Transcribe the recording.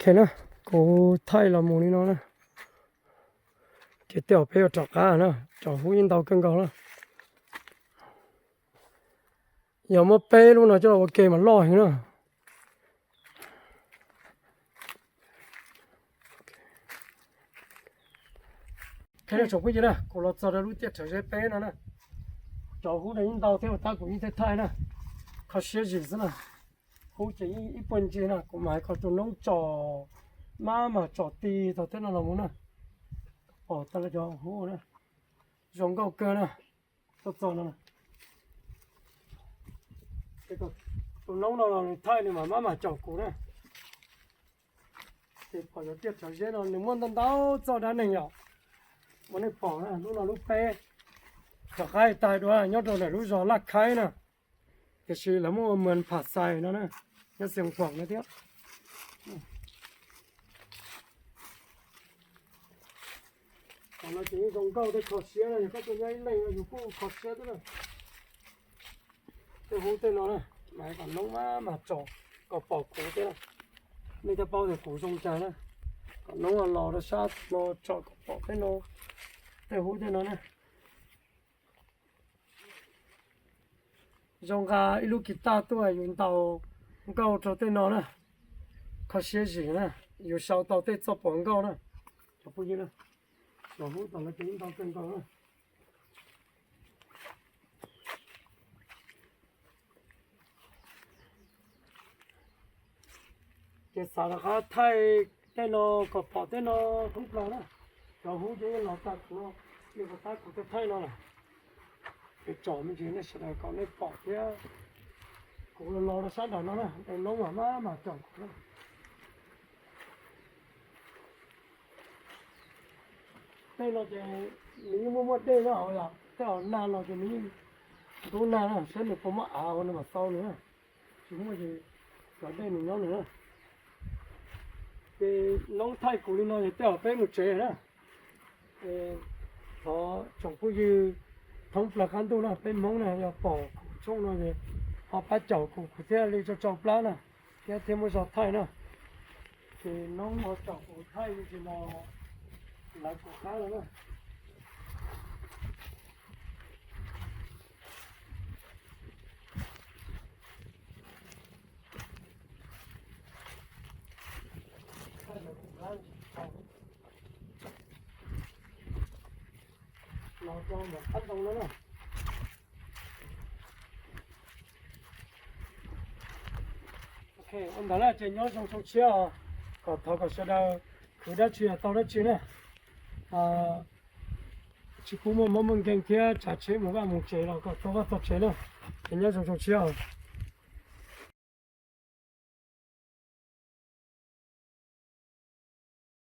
Ok na, kuv thaij los mus li no na. Ces tej zaum peb yuav rov qab na, cov hub yeej ntau kawg nkaus na. Yog muab peb lub no coj los ua ke mas loj heev na. Tsoom phooj ywg na, kuv los txog rau lub tiaj rhawv zeb peb no na. Cov hub no yeej ntau thiab, tab kuv yeej thaij thaij na. Kho siab zim xwb na. Hub ces yeej ib puag ncig na, kuv mam hais kom tus noob tsom, maj mam tsom ti txog tej no los mus na. Pom tau cov hub na, zoo nkauj kawg na. Txog txog no, tus noob no los nws thaij nws mam maj mam caum kuv na. Ces pom cov tiaj rhawv zeb no nws muaj ntau ntau txoj dab neeg yom. Ua nej pom na, lub no lub peb, rov qab tas dua nyob rau ntawm lub zos Laj Khaib na. Tiam sis lawv muaj ua Mas Pham Xais no na, nyob Xeev Khuam no thiab. Qhov no ces yeej zoo nkauj thiab kho siab na, yog koj tuaj nyob ib leeg no yus kuj kho siab thiab na. Tej hub tej no na, mas kom noob maj mam tsom kom pom kuv thiab na. Nej thiaj paub tias kuv zoo cas na. Kom noob los rau sab no tsom kom pom tej no, tej hub tej no na. Zoo nqa ib lub kis taj tuaj yus ntaus nkauj rau tej no na. Kho siab zim na, yus sau tau tej txoj pom nkauj na. Cov phooj ywg na, cov hub tom no ces ntau kawg nkaus na. Ces xav rov qab thaij tej no kom pom tej no thoob plaws na. Cov hub ces yeej los tag kuv no, nej puas tab kuv tej thaij no lawm. Ces tsom me ntsis nej sawv daws kom nej pom thiab. Kuv los los rau sab nram no na, tus noob mam maj mam caum kuv na. Tej no ces nws yeej muaj muaj dej na, hos yog tej hom nag los ces nws yeej ntub nag na, saib nws puas muaj av nws mam xau nws na. Tsis muaj ces cov dej nws nyob nws na. Ces noob thaij kuv li no ces tej zaum peb mus tsev na. Thov tsoom phooj ywg thoob plaws qab ntuj na, peb Hmoob na yog pom kuv tshooj no ces ho pab caum kuv, kuv thiaj li tso tsau plab na, thiab thiaj muaj zog thaij na. Ces noob ho caum kuv thaij li no, lawv kuv qab no na. Los rau nram qab ntoo no na. Ok, ua ntawd na ces nyob zoo xyoo tshiab os, kom thov kom sawv daws khwv dab tsi los tau dab tsi na. Tsis pub muaj mob muaj nkeeg thiab tsav tsheb mus vaj mus tsev los kom txog vaj txog tsev na. Ces nyob zoo xyoo tshiab os.